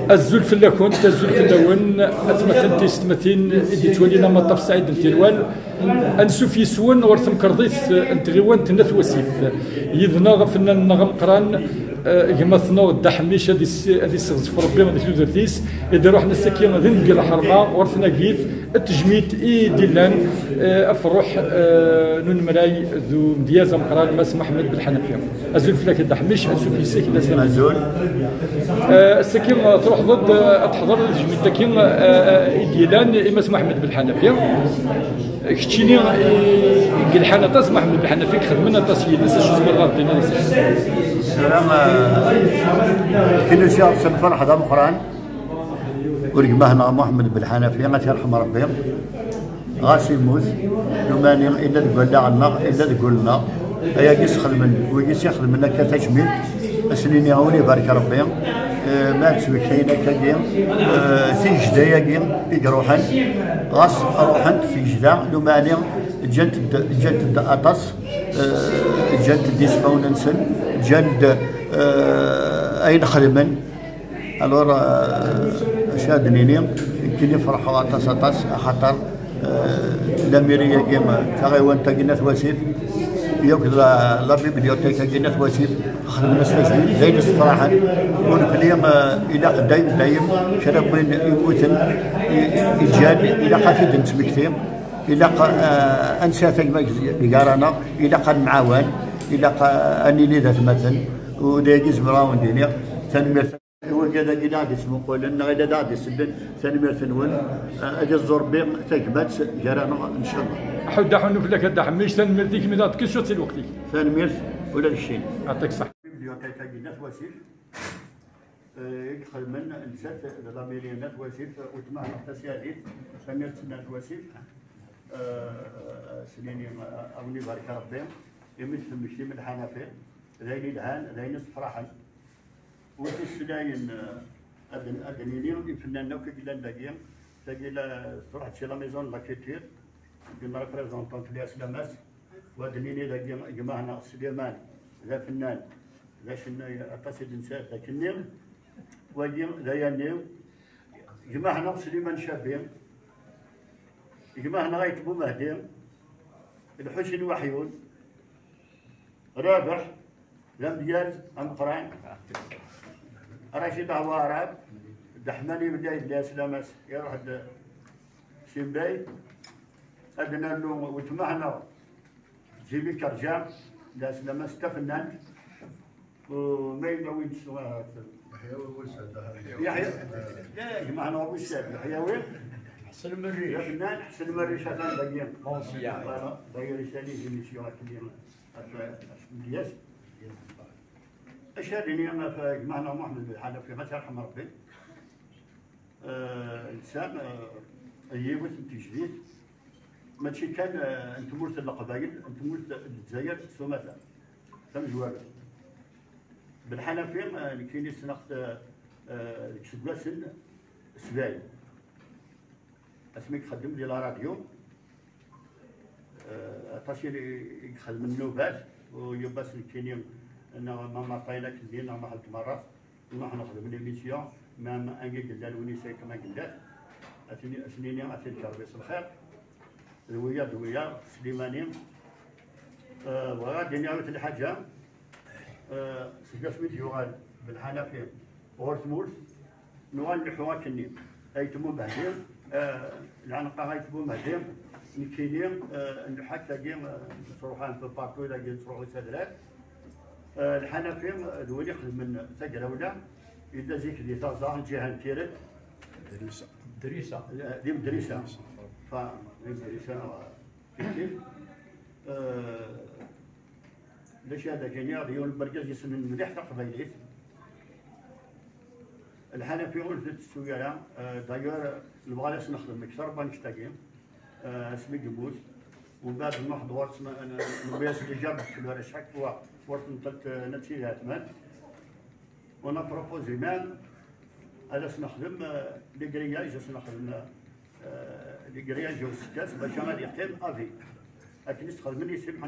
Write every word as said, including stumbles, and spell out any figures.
Azul fell-akent, azul fell-awen, atmaten tiyessetmatin i d-yettwalin amaṭṭaf Saɛid n Tilwal. Ansuf yes-wen ɣer temkerḍit n tɣiwant n At Wasif. Yid-neɣ afennan-nneɣ ameqqran, eh, gma-tneɣ Dda Ḥemmic, ad is-, ad isseɣzef Rebbi di tudert-is, i d-iruḥen ass-agi d inebgi lḥerma ɣer tnagit, ttejmit i d-illan, eh, ɣef ṛṛuḥ, eh, n unemray d umedyaz ameqqran Mass Muḥemmed Belḥanafi. Azul fell-ak a Dda Ḥemmic, ansuf yes-k d aslaman. Azul. Eh, ass-agi, eh, truḥeḍ-d, eh, ad teḥḍer di tejmilt-agi, eh, eh, i d-yellan i Mass Muḥemmed Belḥanafi. Keččini, eh, i yelḥan aṭas Muḥemmed Belḥanafi, ixedmen aṭas yid-s, acu tzemreḍ ad d-tiniḍ ass-agi? Tura, eh, kini s-iɣer s lferḥ d ameqqran. Ur gma-neɣ Muḥemmed Belḥanafi, ad t-yerḥem Rebbi. Ɣas immut, lumani illa deg wallaɣ-nneɣ, illa deg wul-nneɣ. Ayagi sxedmen, wigi s-ixedmen akka tajmilt, ad sen-iniɣ ur ibarek Rebbi. Eh, ma d tmektayin akkagi, eh, tijda-agi i iruḥen, ɣas ruḥent tijda, lumani ǧǧant-d, ǧǧant-d aṭas, eh, ǧǧant-d ismawen-nsen, ǧǧan-d, eh, ayen xedmen. Alors, euh, acu ad d-nini, nekkini ferḥeɣ aṭas, aṭas, axaṭer, euh, la mairie-agi, taɣiwant-agi n At Wasif, yakk d la, la bibliothèque-agi n At Wasif, xedmen-as tajmilt, d ayen yessefraḥen. U nekkni, euh, ilaq dayem, dayem, kra n win yemmuten, i, i, iǧǧan, ilaq ad t-id-nettmekti, ilaq, euh, ad nesɛu tagmat gar-aneɣ, ilaq ad nemɛawan, ilaq, euh, ad nili d atmaten, u d ayagi zemreɣ ad wen-d-iniɣ, tanemmirt. I wigad-agi i d aɣ-d-ittmuqulen neɣ i d aɣ-d-isellen, tanemmirt-nwen. Ad iẓẓu Ṛebbi tagmat gar-aneɣ, ncallah. Aḥuddu aḥunnu fell-ak a Dda Ḥemmic, tanemmirt i kemm i d aɣ-d-tkeccmeḍ si lweqt-ik. Tanemmirt, ula d keččini. Yeɛṭik ṣṣeḥḥa. Bibliothèque-agi n At Wasif, eh, i ixedmen nettat d la mairie n At Wasif, weltma-nneɣ taseɛdit, tanemmirt n At Wasif, eh, s-nini, eh, a wen-ibarek Ṛebbi, imi d-temmektim Lḥanafi, d ayen yelhan, d ayen yessefraḥen. Ur ttmeslayen, eh, ad, ad d-nini ifennanen akk i yellan dagi, tagi la, truḥ-d si la maison de la culture, d une représentante n At Lamas, u ad d-nini dagi gma-neɣ Sliman, d afennan, d acennay, aṭas i d-nesɛa dagi-nni, wagi d ayanni, gma-neɣ Sliman Cabi, gma-neɣ Ayt Bumehdi, Lḥusin Waḥyun, Rabeḥ, d amedyaz ameqqran. Racid Awaɛrab, Dda Ḥmani Bdayt, d aslamas, iruḥ-d si Bdayt. Ad nernu weltma-neɣ Jimmy Kerja, d aslamas, d tafennant. U ma yella win teswa, Yeḥya, Yeḥya, gma-neɣ Wissad, Yeḥyawi. Ḥsen Merric. D afennan, Ḥsen Merric, atan dagi. Voilà, d'ailleurs, il salue, je me suis rappelé. Af, af Medyaz. Acu ara d-iniɣ ɣef gma-neɣ Muḥemmed Belḥanafi, ad t-yerḥem Rebbi. Eh, netta, eh, yiwet n tejdit, mačči kan, eh, n tmurt n Leqbayel, n tmurt n Lezzayer s umata, tamezwarut. Belḥanafi, eh, nekkini ssneɣ-t, eh, eh, deg iseggasen sebɛin. Asmi i ixeddem di la radio, eh, aṭas i, i ixedmen nnubat, u yebba-s nekkini, neɣ ma marṭayen akken din, neɣ ma ḥelt merrat, nruḥ nexdem l'émission, même angi yellan win isayten agellat, ad ten-, ad sen-nini ad ten-kerbi s lxir, d wiyaḍ d wiyaḍ, Slimani. Eh, bɣiɣ ad d-iniɣ yiwet lḥaǧa, eh, seg asmi d-yuɣal Belḥanafi ɣur tmurt, nuɣal nleḥḥu akkenni. Ayt Bumehdi, eh, lɛenqa Ayt Bumehdi, nekkini, eh, nleḥḥu akkagi, eh, nettruḥu un peu partout, dagi nettruḥu s Adrar. Eh, Lḥanafi, eh, d win ixedmen tagrawla, yella zik di Taẓa, lǧiha n Tiret. Drisya. Drisya. Eh, di Medrisa. Fa, di Medrisa, eh, Kif, eh, d acu ad ak-iniɣ, d yiwen n wergaz yessnen mliḥ taqbaylit. Lḥanafi ur t-tettu ara, eh, d'ailleurs, nebɣa ad as-nexdem kter n wannect-agi, eh, asmi yemmut. Umbeɛd nruḥ-d ɣur-s, n-, n-, newwi-as déjà des fleurs à chaque fois, ur t-nṭel, eh, netta d atman. On a proposé même ad as-nexdem, euh, les grillages, ad as-nexdem, euh, les grillages n usekkar, bac ad yeqqim à vie. Akken i s-xedmen i Si Mḥend.